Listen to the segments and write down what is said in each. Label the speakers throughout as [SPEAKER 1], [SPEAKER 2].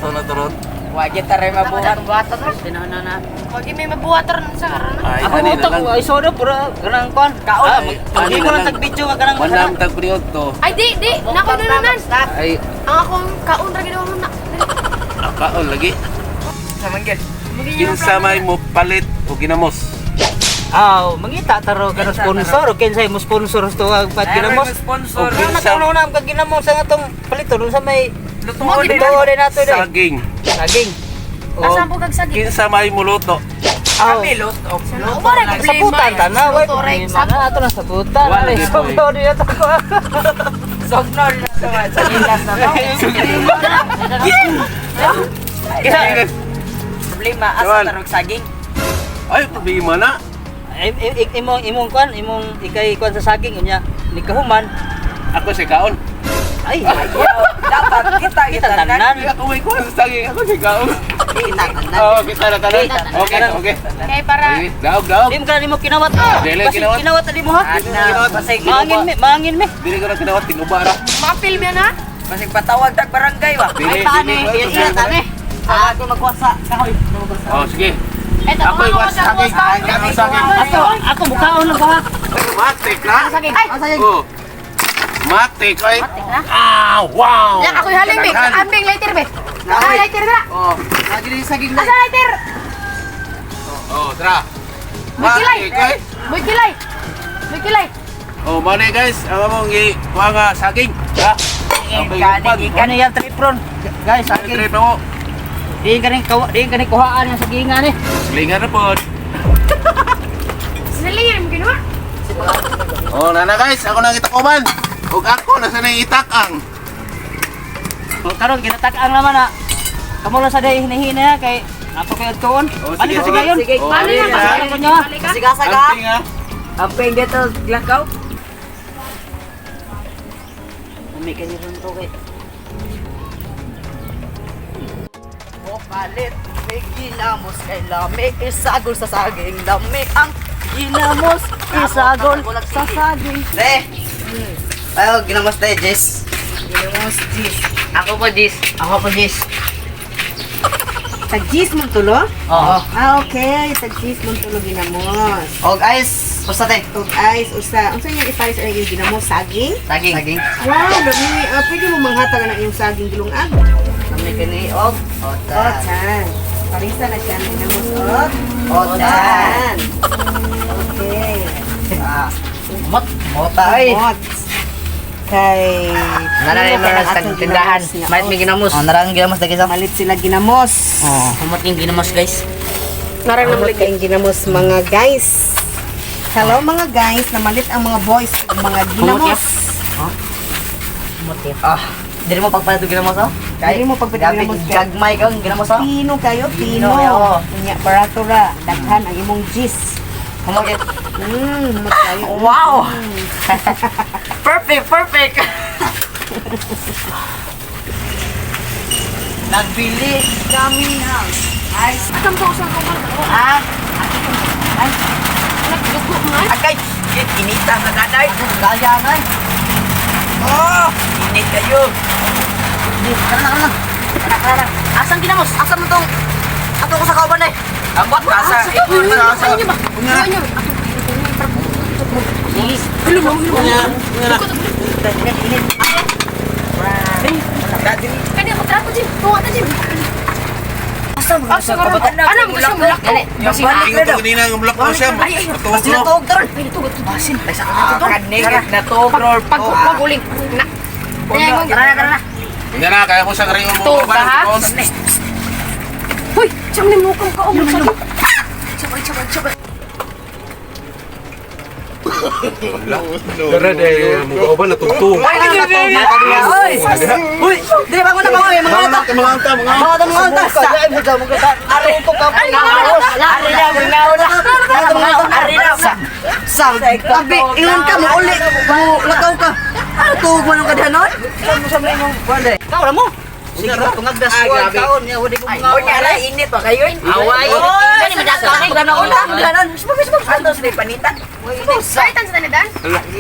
[SPEAKER 1] Buhaton na to ron.
[SPEAKER 2] Wagi taray mabuhat.
[SPEAKER 3] Tinaw na.
[SPEAKER 4] Wagi may mabuhat ron sa karon.
[SPEAKER 1] Ay,
[SPEAKER 3] Ako
[SPEAKER 1] ani na
[SPEAKER 3] utak
[SPEAKER 1] lang.
[SPEAKER 3] ko ay soda pura kanang kon.
[SPEAKER 2] Kaon.
[SPEAKER 3] Ah,
[SPEAKER 1] Ay,
[SPEAKER 3] mag
[SPEAKER 1] ani
[SPEAKER 3] ko
[SPEAKER 1] na
[SPEAKER 3] lang
[SPEAKER 1] lang.
[SPEAKER 3] tag video nga kanang
[SPEAKER 1] Manam tag priod to.
[SPEAKER 4] Ay di di, nako na nan.
[SPEAKER 1] Ay,
[SPEAKER 4] Ang akong kaon ra gid ako na.
[SPEAKER 1] kaon lagi.
[SPEAKER 2] Sa manggil.
[SPEAKER 1] Kinsa may mo palit o ginamos?
[SPEAKER 3] Aw, mangita taro kanang sponsor o kinsay mo sponsor sa tuwag pat ginamos.
[SPEAKER 2] Sponsor.
[SPEAKER 1] Okay.
[SPEAKER 3] Ano na na ang ginamos sa atong palito dun sa may
[SPEAKER 2] Lutuon din.
[SPEAKER 3] lutuon din nato din.
[SPEAKER 1] Saging.
[SPEAKER 3] Saging.
[SPEAKER 1] O
[SPEAKER 4] Asa po kag saging?
[SPEAKER 1] kinsa may muluto?
[SPEAKER 3] Aw.
[SPEAKER 2] Kami luto.
[SPEAKER 4] Wala problema.
[SPEAKER 3] Sabutan ta na, way
[SPEAKER 4] Luto ra,
[SPEAKER 3] problema
[SPEAKER 4] sabot.
[SPEAKER 3] na ato na sabutan.
[SPEAKER 1] Wala
[SPEAKER 3] Ay,
[SPEAKER 1] gyud, boy.
[SPEAKER 3] sabutan din ato ko.
[SPEAKER 2] Sogno rin na sa gilas na to.
[SPEAKER 3] Kisa
[SPEAKER 2] Problema asa
[SPEAKER 1] Juan.
[SPEAKER 2] tarog saging.
[SPEAKER 1] Ay, problema na.
[SPEAKER 3] imong imong kwan, imong ikay kwan sa saging unya ni kahuman.
[SPEAKER 1] Ako si kaon.
[SPEAKER 3] Ay,
[SPEAKER 2] Dapat kita
[SPEAKER 3] kita
[SPEAKER 2] kita
[SPEAKER 3] tanan.
[SPEAKER 1] Ay, ako may kuha sa saging. Ako si kaon.
[SPEAKER 2] Kita tanan.
[SPEAKER 1] Oo, kita na tanan. Okay, okay.
[SPEAKER 4] Kay para
[SPEAKER 1] Ay, daog, daog.
[SPEAKER 3] Di mo kana nimo kinawat.
[SPEAKER 1] Dili
[SPEAKER 3] Basi
[SPEAKER 1] kinawat.
[SPEAKER 3] kinawat na nimo ha.
[SPEAKER 2] Ana, basig
[SPEAKER 3] Mangin mi, mangin mi.
[SPEAKER 1] Dili ko na kinawat, tinuba ra.
[SPEAKER 4] ma-film yan ha.
[SPEAKER 2] Basig patawag tag barangay wa.
[SPEAKER 1] Dili,
[SPEAKER 3] Ay, tani,
[SPEAKER 1] dili.
[SPEAKER 3] iya tani.
[SPEAKER 2] Ah, ako magwasa kahoy.
[SPEAKER 1] Oh, sige.
[SPEAKER 4] Eto,
[SPEAKER 1] Ako
[SPEAKER 4] mga
[SPEAKER 1] iwas
[SPEAKER 4] sa
[SPEAKER 1] saging. Ako saging.
[SPEAKER 3] Ato, ako mukaon lang ko ha.
[SPEAKER 1] Ay, matik na.
[SPEAKER 4] Ay,
[SPEAKER 1] Oh. Matik ay. Ah, wow.
[SPEAKER 4] yak ako'y haling be.
[SPEAKER 1] Daghan.
[SPEAKER 4] Ambing lighter be. Asa lighter dra?
[SPEAKER 1] Oh,
[SPEAKER 2] Saging
[SPEAKER 4] Asa lighter?
[SPEAKER 1] oh, tara.
[SPEAKER 4] May kilay.
[SPEAKER 1] Matik ay.
[SPEAKER 4] May kilay. May kilay.
[SPEAKER 1] Oh, mali guys, ang among gi kuha nga saging. Ha? Okay,
[SPEAKER 2] Kaning ikan.
[SPEAKER 3] Kani yang tripron. Guys, saging.
[SPEAKER 1] Trip na mo.
[SPEAKER 3] Di kani kawa, di kani kuhaan yang sagingan eh.
[SPEAKER 1] Silingan na pod.
[SPEAKER 4] Sinalingan mo ginawa.
[SPEAKER 1] Oh, nana guys, ako nang itakuman. Ug ako na sanay itakang.
[SPEAKER 3] O karon ginatak-ang naman na. Kamo lang sa day hinihina kay ako kay adtoon.
[SPEAKER 1] Oh,
[SPEAKER 3] Balik
[SPEAKER 1] sige,
[SPEAKER 3] ka sa gayon.
[SPEAKER 2] Sige.
[SPEAKER 1] Oh,
[SPEAKER 4] Bali
[SPEAKER 1] sige,
[SPEAKER 4] na,
[SPEAKER 1] ha?
[SPEAKER 3] Balik ko niyo ha.
[SPEAKER 4] Balik ka.
[SPEAKER 2] Sigasa ka.
[SPEAKER 1] Amping, ha?
[SPEAKER 2] Amping dito lakaw.
[SPEAKER 3] Umi kay ron to kay.
[SPEAKER 2] Mo palit may ginamos kay lami isagol sa saging lami ang
[SPEAKER 3] Ginamos isagol sa saging.
[SPEAKER 2] Le. Ayo ginamos tayo, Jess.
[SPEAKER 5] Ginamos, Gis.
[SPEAKER 3] Ako po Jis. Ako po Jis.
[SPEAKER 5] Tag Gis mong tulo?
[SPEAKER 3] Oo.
[SPEAKER 5] Ah, okay. Tag Gis mong tulo ginamos.
[SPEAKER 2] Og ice, usa te.
[SPEAKER 5] Og ice, usa. Unsa niyang ipares ang iyong ginamos? Saging?
[SPEAKER 2] Saging. Saging.
[SPEAKER 5] Wow, dami. Ah, pwede mo manghatag ang iyong saging gilungag.
[SPEAKER 2] Lami kani og otan.
[SPEAKER 5] Otan. Parisa na siya ang ginamos og
[SPEAKER 2] Otan.
[SPEAKER 5] Okay.
[SPEAKER 2] Ah,
[SPEAKER 3] Mot.
[SPEAKER 2] mota ay.
[SPEAKER 5] Mot. Kay
[SPEAKER 6] Naray
[SPEAKER 5] Pino kay
[SPEAKER 6] mga
[SPEAKER 5] ang atong
[SPEAKER 6] tindahan.
[SPEAKER 5] ginamos nga.
[SPEAKER 6] Malit may ginamos.
[SPEAKER 2] Oh, narang ginamos lagi sa.
[SPEAKER 5] Malit sila ginamos.
[SPEAKER 2] Oh.
[SPEAKER 6] Humot yung ginamos, guys.
[SPEAKER 4] Narang
[SPEAKER 5] Namalik kayong ginamos mga guys. Hello mga guys, namalit ang mga boys ug mga ginamos.
[SPEAKER 6] Humot yun.
[SPEAKER 2] Ah, dili mo pagpalit og ginamos oh.
[SPEAKER 5] Dili mo pagpalit og
[SPEAKER 2] Grabe,
[SPEAKER 5] ginamos, kay-
[SPEAKER 2] Gagmay kang ginamos oh.
[SPEAKER 5] Pino kayo, pino.
[SPEAKER 2] Pino kayo.
[SPEAKER 5] Unya barato ra, daghan ang imong gis.
[SPEAKER 2] Humot yun.
[SPEAKER 5] Humot kayo.
[SPEAKER 2] Wow! Perfect, perfect. Nagbili kami ng ice.
[SPEAKER 4] Atam po sa akong
[SPEAKER 2] Ah,
[SPEAKER 4] Nagdugo nga.
[SPEAKER 2] agay. Inita sa nanay. Gaya na. Oh, init kayo.
[SPEAKER 3] Di, tara na, tara na. Tara, tara, tara. Asang ginamos?
[SPEAKER 2] Asa mo tong ato ko sa kauban ay. Ambot asa.
[SPEAKER 1] Asa, asa.
[SPEAKER 4] Ano ba? Ano niyo? Hello, mo.
[SPEAKER 1] Unya, unya na.
[SPEAKER 4] Kani ako trapo Jim. Tuwa ta Jim.
[SPEAKER 2] Asa mo
[SPEAKER 4] Asa ka ron? Ano mo siya mulak ko?
[SPEAKER 1] Ingon to kanina ang block mo siya.
[SPEAKER 4] Ay, ay, ay.
[SPEAKER 1] Matuog
[SPEAKER 2] Basta
[SPEAKER 1] no.
[SPEAKER 2] natuog taron.
[SPEAKER 4] Ay, tugot.
[SPEAKER 2] Basin. Ay sa kato. Na to, bro.
[SPEAKER 4] Pag paguling. Na.
[SPEAKER 2] Tara na, tara na.
[SPEAKER 1] Unya na, kaya mo siya karing
[SPEAKER 4] Tuog ka, ha? Hoy, siyam ni mukang ka. Oh, magsaging. Sabay, sabay, sabay.
[SPEAKER 1] Dara de mo kauban natugtog.
[SPEAKER 2] Ay! Uy! Dili bangon na bangon mga
[SPEAKER 1] Mga
[SPEAKER 2] ata.
[SPEAKER 1] mga anta, mga
[SPEAKER 2] Mga ata, mga ata. Sa. Ari ko ka
[SPEAKER 4] Ay, mga
[SPEAKER 2] Ari na mga ata. Mga ata. Ari na. Sa. Sa. Abi, ingon ka mo uli. Mo lakaw ka. Ano tuog man ang kadihanon?
[SPEAKER 3] Ikaw ra mo. Sige, tungagdas
[SPEAKER 2] Ah,
[SPEAKER 3] ko
[SPEAKER 2] grabe.
[SPEAKER 3] kaon niya wala ko mga.
[SPEAKER 2] Unya ala init pa kayo.
[SPEAKER 6] Away. Kani madakaw kay
[SPEAKER 2] Una, kadihanon. Sumag sumag. Ato sa panitan.
[SPEAKER 4] Saitan sa tanadan.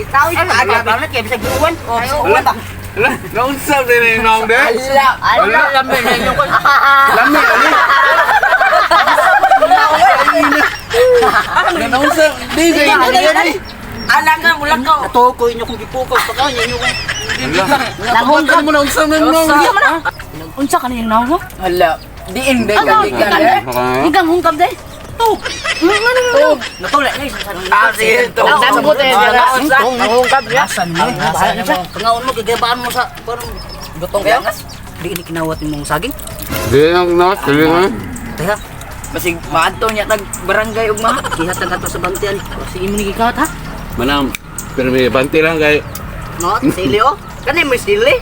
[SPEAKER 2] Tao
[SPEAKER 3] Ay, bangat kay bisag uwan.
[SPEAKER 1] Ala, naunsa din ni nong de.
[SPEAKER 2] Ala.
[SPEAKER 6] Ala, lamay na inyo ko.
[SPEAKER 1] Lami ani. Naunsa di kay ni.
[SPEAKER 6] Alam nga mulakaw.
[SPEAKER 3] Ato ko inyo kong gipukaw pagkaon inyo kong
[SPEAKER 1] Nahungkam mo na unsa man mo.
[SPEAKER 3] Unsa kaniyang naong mo?
[SPEAKER 2] Hala. Diin ba ka gikan eh?
[SPEAKER 3] Hinggang hungkam day. Natulak guys.
[SPEAKER 2] Ah, sige.
[SPEAKER 6] Nagdamot eh,
[SPEAKER 2] Nahungkab niya.
[SPEAKER 3] Asan mo? Bahala na siya. Pangaon mo, gagabaan mo sa parang
[SPEAKER 2] Gutong kayo?
[SPEAKER 3] Di ini kinawat imong saging.
[SPEAKER 1] Di na na, dili na.
[SPEAKER 3] Teka,
[SPEAKER 2] Basig maadto niya tag barangay ug ma.
[SPEAKER 3] gihatag ato sa bantian. Sige mo ni gikat ha.
[SPEAKER 1] Manam, pero may banti lang kay
[SPEAKER 2] No, sili oh. Kani mo sili.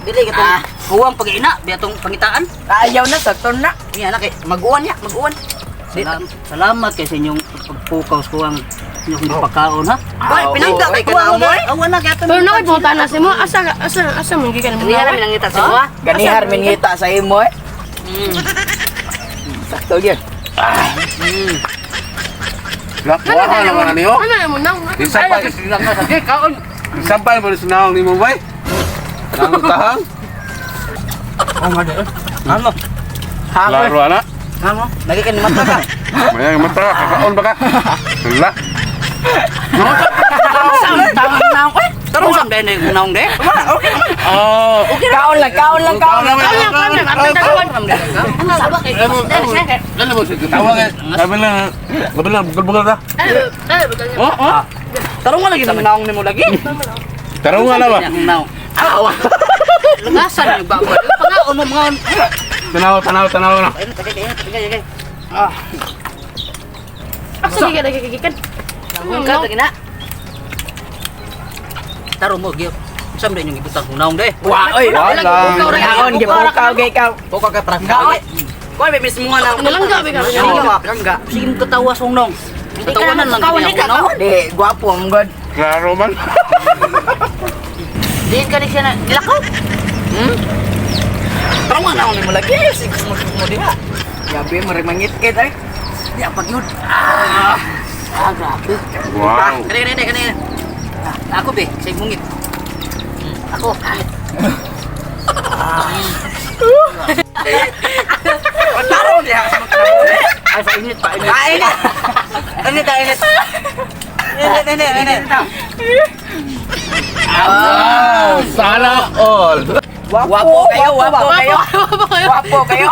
[SPEAKER 3] Dili ka tong kuwang pag-ina, biya tong pangitaan.
[SPEAKER 2] Ayaw na sakto na.
[SPEAKER 3] Iya na kay
[SPEAKER 2] Maguan niya, maguan.
[SPEAKER 3] Salamat kay sa inyong pagpukaw sa kuwang inyong gipakaon ha.
[SPEAKER 2] Hoy, pinangga kay kanang mo. eh.
[SPEAKER 3] Awa na kay ato.
[SPEAKER 4] Pero nakay punta na si mo asa asa asa mo gikan mo.
[SPEAKER 6] Ganihar mi nangita sa imo.
[SPEAKER 2] Ganihar min ngita sa imo eh. Sakto gyud.
[SPEAKER 1] Lakuha na man niyo.
[SPEAKER 4] Ano mo nang?
[SPEAKER 1] Isampay
[SPEAKER 3] Sige, kaon.
[SPEAKER 1] Isampay mo sa naong nimo bay. Nang tahang.
[SPEAKER 3] Ano?
[SPEAKER 1] Laro ana.
[SPEAKER 3] Ano? Lagi ka ni mata ka.
[SPEAKER 1] Maya mata kakaon ba ka? Hala.
[SPEAKER 3] Tama naong eh. Tarong sam day na naong day.
[SPEAKER 1] Oh.
[SPEAKER 2] Kaon lang, kaon lang, kaon lang.
[SPEAKER 3] Ano sa ba kay?
[SPEAKER 1] Dali mo sige tawa kay. Sabi lang, sabi lang bugal-bugal ta.
[SPEAKER 3] Oh, oh.
[SPEAKER 2] Tarong nga lagi sa naong nimo lagi.
[SPEAKER 1] Tarong nga na ba?
[SPEAKER 3] Naong. Awa. Langasan yung baboy. Pangaon mo mga
[SPEAKER 1] Tanaw, tanaw, tanaw na.
[SPEAKER 3] Ayun, tagay, tagay, tagay, tagay.
[SPEAKER 4] Asa gikan gikan.
[SPEAKER 3] Ka tagay na. Tarong mo gyud. Sam day yung ibutang kong naong day.
[SPEAKER 2] Wa oy.
[SPEAKER 1] Wala.
[SPEAKER 2] Kaon gipukaw gay kaw.
[SPEAKER 3] Buka ka para.
[SPEAKER 2] Kaon. Kuan may mismo nga nang.
[SPEAKER 4] Nalangga ba ka?
[SPEAKER 2] Langga.
[SPEAKER 3] Sige mo katawa sa naong. Katawanan lang
[SPEAKER 4] Kawan,
[SPEAKER 3] kini
[SPEAKER 4] di ka,
[SPEAKER 3] akong naong.
[SPEAKER 2] Di gwapo ang god.
[SPEAKER 1] Klaro man.
[SPEAKER 6] Diin ka ni siya na gilakaw.
[SPEAKER 2] Tarong nga naong nimo lagi. Sige mo mo diha. Gabi mo rin mangit-kit ay.
[SPEAKER 3] Di apa gyud. Ah, grabe.
[SPEAKER 1] Wow.
[SPEAKER 3] Kani kani kani. Ako be, sa mungit. Ako.
[SPEAKER 2] Tarong diha sa mga kinabuhi.
[SPEAKER 3] Ay, sa init pa init.
[SPEAKER 2] Ah, init. Init, ah, init. Init, init, init.
[SPEAKER 1] Wow, sana all.
[SPEAKER 2] Wapo kayo, wapo kayo. Wapo kayo.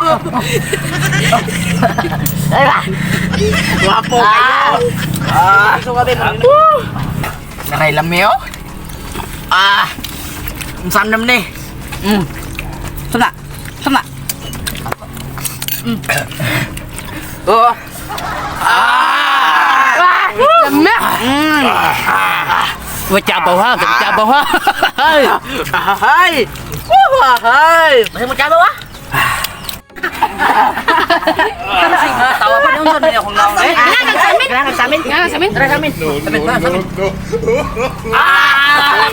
[SPEAKER 2] Wapo kayo. Ah. Nakailam niyo? Ah. Ang saan ni?
[SPEAKER 3] Suna. Suna.
[SPEAKER 2] Oo.
[SPEAKER 4] Lama.
[SPEAKER 3] Wachabaw ha, wachabaw ha.
[SPEAKER 2] Hay! Hay!
[SPEAKER 6] Basta mo tsabaw ah.
[SPEAKER 3] Tawa pa noon sa akong naong eh.
[SPEAKER 6] Kailangan sa amin.
[SPEAKER 4] Nga sa amin.
[SPEAKER 6] Tara sa amin.
[SPEAKER 1] No, no, no, no.
[SPEAKER 6] Ah!